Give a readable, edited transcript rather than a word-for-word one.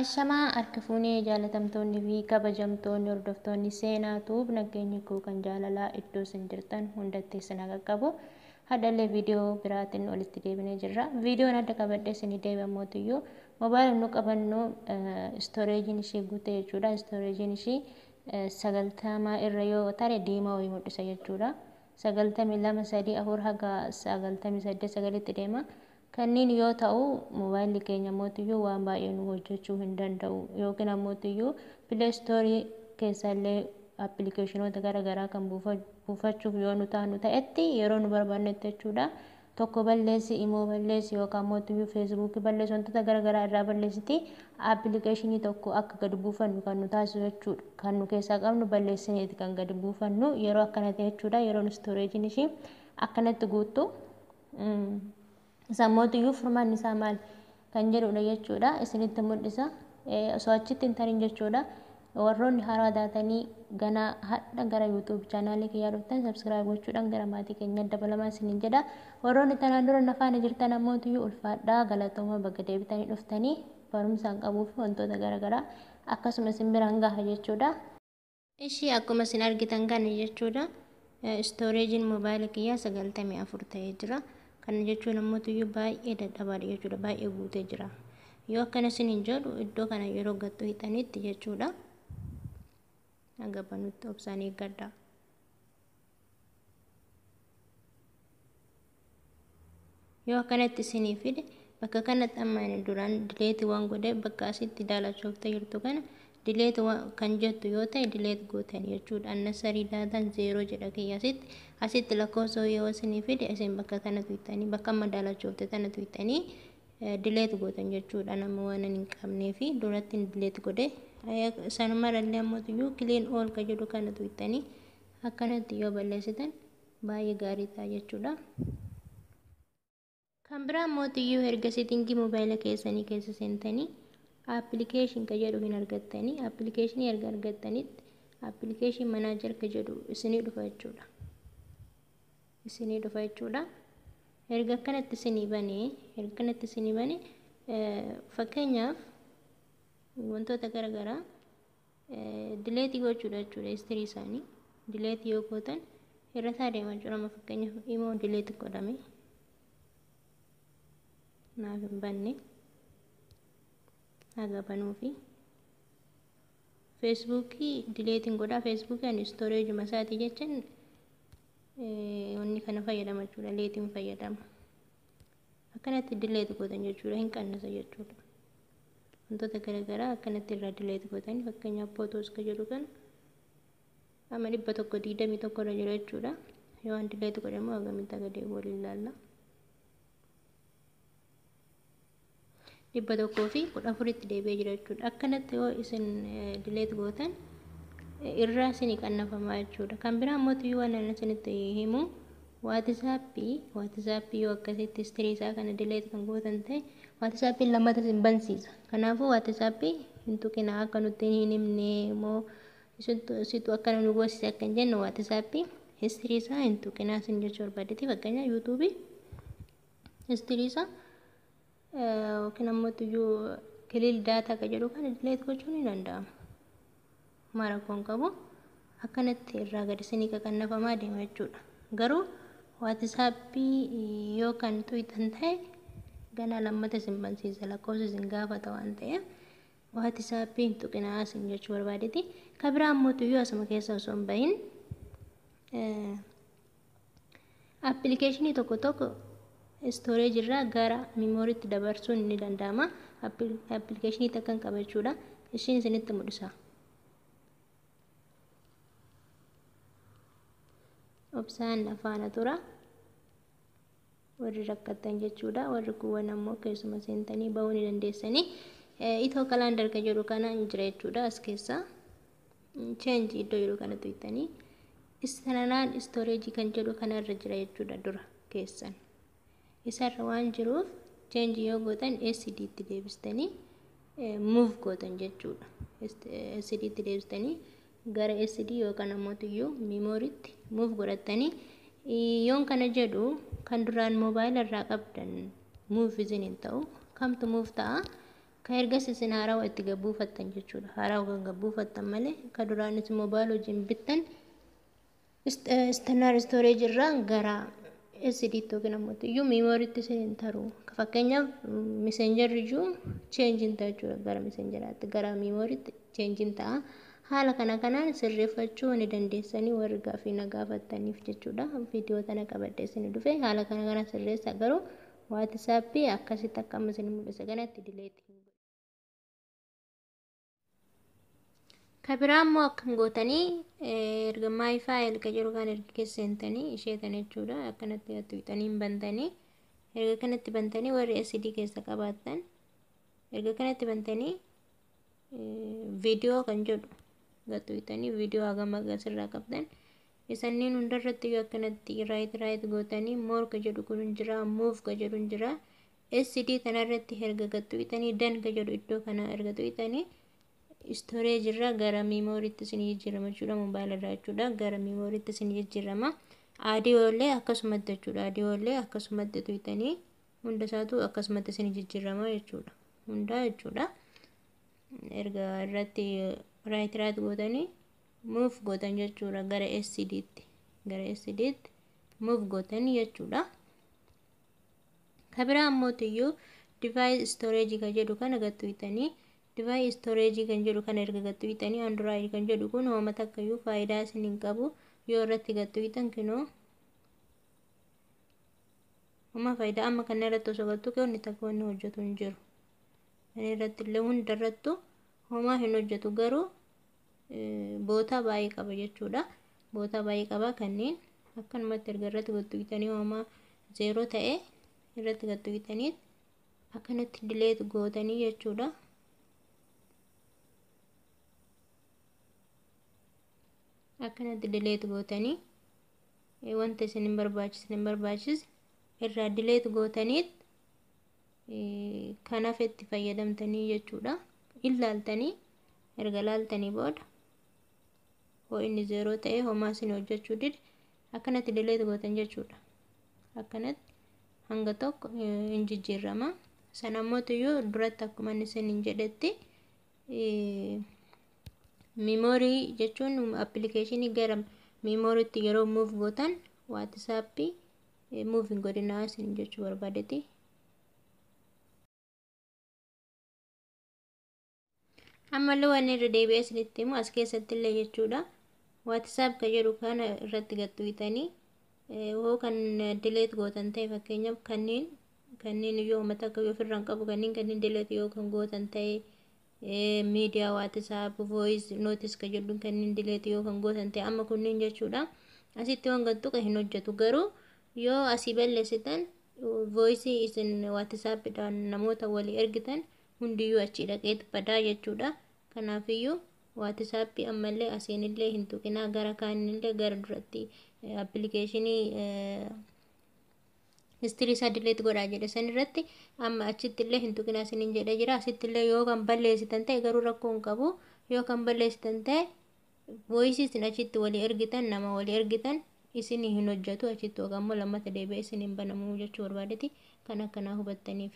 Ashamaa harka fuunee jaalatamtoonni fi kabajamtoonni hordoftoonni Seenaa Tube nageenyi koo kan jaalalaa iddoo isin jirtan hundatti isin haa qaqqabu. Hadhallee viidiyoo biraatiin walitti deebinee jirra. Viidiyoon adda qabadhee isin deebi'ammootiyyuu moobaayila nu qabannu istooreejiin ishee guute jechuudha. Istooreejiin ishee 90 irra yoo tare diimaa wayii mul'isa jechuudha. 92, 3, 4 haga 98 9tti deema. Kanneen yoo ta'u moobaayilli keenya mootiyyuu waan baay'ee nu hojjechuu hin danda'u, yookiin ammoo Play Store keessallee appilikeeshinoota garaagaraa kan buufachuuf yoo nu taanu ta'etti yeroo nu barbaannetti jechuudha. Tokko balleessi, imoo balleessi, yookaan mootiyyuu feesbuukii balleessi, wantoota garaagaraa irraa balleessiti appilikeeshinii tokko akka gadi buufannu kan nu taasisu jechuudha. Kan nu keessaa qabnu balleessineeti kan gadi buufannu yeroo akkana ta'e jechuudha. Yeroo istooreejiin ishii akkanatti guuttu. Isaan mootiyyuu furmaanni isaa maal kan jedhudha jechuudha. Isinitti mul'isa. Osoo achitti hin tarin jechuudha. Warroonni haaraa taatanii ganaa hadha gara YouTube chaanaalii kiyyaa dhuftan subscribe gochuudhaan gara maatii keenya dabalamaa isiniin jedha. Warroonni tanaan dura na faana jirtan ammootiyyuu ulfaadhaa, galatooma, bakka deebitanii dhuftanii barumsaan qabuu fi wantoota garaagaraa akkasuma isin biraan gaha jechuudha. Ishii akkuma isin argitan kana jechuudha. Istooreejiin moobaayila kiyyaa 94 ta'ee jira. Kana jechuun ammootiyyuu baay'ee dadhabaadha jechuudha. Baay'ee guutee jira. Yoo akkana isiniin jedhu iddoo kana yeroo gattuu hixanitti jechuudha. Haga banutti obsaan eeggadha. Yoo akkanatti isinii fide, bakka kanatti amma inni duraan delete waan godhee bakka asitti daalachooftee jirtu kana delete kan jettu yoo ta'e delete gootan jechuudha. Unnecessary dataan 0 jedha kiyya asitti. Asitti lakkoofsa yoo isinii fide isin bakka kana tuqxanii, bakka amma daalachoofte tana tuqxanii delete gootan jechuudha. Nama waan hin qabnee fi duratti delete godhe. Sanumarrallee ammoo clean all ka jedhu kana tuqxanii akkanatti yoo balleessitan baay'ee gaarii ta'a jechuudha. Kan biraa mootiyyuu erga settingii moobaayila keessanii keessa seentanii application ka jedhu hin argattanii, appilikeeshinii erga argattanitti application manager ka jedhu isinii dhufa jechuudha. Isinii dhufa jechuudha. Erga akkanatti isinii banee, erga akkanatti isinii banee, fakkeenyaaf wantoota garaagaraa delete gochuudha jechuudha. History isaanii delete yoo gootan irrataa deema jechuudha. Amma fakkeenyaaf imoo delete godhame naaf hin banne, haga banuufi feesbuukii deleteiin godhaa. Feesbuukii ani istooreejuma isaatii jechan wanni kana fayyadama jechuudha. Liteiin fayyadama. Akkanatti delete gootan jechuudha, hin qannasa jechuudha. Wantoota garaagaraa akkanatti irraa delete gootan. Fakkeenyaaf photos ka jedhu kana amma 121 irra jira jechuudha. Yoo an delete godhe immoo hagamitti akka deebi'u waliin ilaalla. 114tti deebi'ee jira jechuudha. Akkanatti yoo isin delete gootan irraa isinii qannafamaa jechuudha. Kan biraa immoo waan ani isinitti himu, WhatsAppii yoo akkasitti history isaa kana delete kan gootan ta'e WhatsAppiin lammata isin bansiisa. Kanaafuu WhatsAppii hin tuqinaa. Akka nutti hin himne immoo situ akkana nu goosise akka hin jenne WhatsAppii history isaa hin tuqinaa isin jechuu barbaadeeti. Fakkeenyaaf YouTubeii history isaa yookiin ammoo iyyuu clear data ka jedhu kana delete gochuun ni danda'ama. Maal rakkoon qabu, akkanatti irraa gadi isinii qaqannafamaa deema jechuudha. Garuu WhatsAppii yoo kan tuqxan ta'e ganaa lammata isin bansiisa, lakkoofsa isin gaafata waan ta'eef WhatsAppii hin tuqinaa isin jechuu barbaadeeti. Kan biraa ammoo iyyuu asuma keessa osoo hin bahin appilikeeshinii tokko tokko storage irraa gara memoryitti dabarsuun ni danda'ama. Appilikeeshinii takkan qaba jechuudha. Ishiin isinitti mul'isa. Obsaan afaana tura. Warri rakkattan jechuudha. Warri kuuwwan ammoo keessuma seentanii bahuu ni dandeessanii. Itoo calendar ka jedhu kana hin jira jechuudha as keessa. Change iddoo jedhu kana tuqxanii external storage kan jedhu kanarra jira jechuudha dura keessan. Isarra waan jiruuf change yoo gootan SD tti deebistanii move gootan jechuudha. SD tti deebistanii gara SD yookaan ammoo iyyuu memoryitti move godhattanii, yoon kana jedhu kan duraan moobaayila irraa qabdan move isin hin ta'u. Kamtu move ta'a? Kan ergas isin haarawaa itti gabbuufattan jechuudha. Haarawaa kan gabbuufattan malee kan duraanis moobaayil wajjin bittan external storage irraa gara SD yookiin ammoo iyyuu memorytti isin hin taru. Fakkeenyaaf Messengerri iyyuu change hin ta'a jechuudha, gara Messengeraatti gara memorytti change hin ta'a. Haala kana kanaan sirreeffachuu ni dandeessanii warri gaaffii na gaafattaniif jechuudha. Viidiyoo tana qabadhee isin dhufe haala kana kana sirreessa, garuu WhatsAppii akkasitti akka amma isin mul'ise kanatti delete. Ka biraa immoo akkam gootanii, erga my file ka jedhu kan erga keessa seentanii ishee tana jechuudha, akkanatti tuqxanii hin bantanii. Erga kanatti bantanii, warri SD keessa qabaattan, erga kanatti bantanii viidiyoo kan jedhu tuqxanii, viidiyoo hagam asirraa qabdan isanniin hundarratti yoo akkanatti right gootanii, more ka jedhu kun hin jira, move ka jedhu hin jira. SD tanarratti erga tuqxanii, done ka jedhu iddoo kana erga tuqxanii, storage irraa gara memorytti isin jijjiirama jechuudha, moobaayila irraa jechuudha gara memorytti isin jijjiirama. Audiollee akkasumatti jechuudha, audiollee akkasumatti tuqxanii hunda isaatu akkasumatti isin jijjiirama jechuudha, hundaa jechuudha. Erga irratti right gootanii, move gootan jechuudha, gara SDtti, gara SDtti move gootanii jechuudha. Ka biraa ammootiyyuu device storage kan jedhu kana gattuqxanii, device storage kan jedhu kana erga gattuqxanii, Android kan jedhu kun hooma takkayyuu faayidaa isin hin qabu. Yoo irratti gattuqxan, kinoo hooma faayidaa amma kana irratti osoo gattuqe wanni takka wanni hojjetu hin jiru. Kana irratti illee hunda irrattu homaa hin hojjetu, garuu bootaa baay'ee qaba jechuudha. Bootaa baay'ee qaba. Kanneen akkanumatti erga irratti gattuqxanii, homaa 0 ta'e irratti gattuqxanii akkanatti delete gootanii jechuudha. Akkanatti delete gootanii, wanta isin hin barbaachisne irraa delete gootaniit kanaaf itti fayyadamtanii jechuudha. Ilaaltanii, erga laaltanii booda, hoo inni 0 ta'e homaa isin hojjechuu dide, akkanatti delete gootan jechuudha. Akkanatti hanga tokko hin jijjiirama. Sana ammootiyyuu duratti akkuma inni isin jedhetti memory jechuun appilikeeshinii gara memorytti yeroo move gootan WhatsAppii move hin godhinaa isin jechuu barbaadeeti. Ammallee waan irra deebi'ee isinitti himu as keessatti illee jechuudha. WhatsApp kan jedhu kana irratti gattuqxanii, hoo kan delete gootan ta'e, fakkeenyaaf kanneen yoo uummata akka yoo ofirraa hin qabu, kanneen delete yoo kan gootan ta'e, miidiyaa WhatsApp, voice notes kan jedhu kanneen delete yoo kan gootan ta'e, amma kunniin jechuudha. Asitti waan gattuqa hin hojjetu, garuu yoo asii balleessitan voice isin WhatsAppidhaan namoota walii ergitan hundiyyuu achi dhaqeet badaa jechuudha. Kanaafiyyuu WhatsAppii ammallee asiinillee hin tuqinaa, gara kaanillee gara duratti appilikeeshinii history isaa delete godhaa jedhe san irratti amma achitti illee hin tuqinaa isiniin jedhee jira. Asitti illee yoo kan balleessitan ta'e garuu rakkoo hin qabu. Yoo kan balleessitan ta'e voice isin achitti walii ergitan, nama walii ergitan isin hin hojjetu achitti, yookaan immoo lammata deebi'ee isin hin banamuu jechuu barbaadeti, kan akkanaa hubattaniif.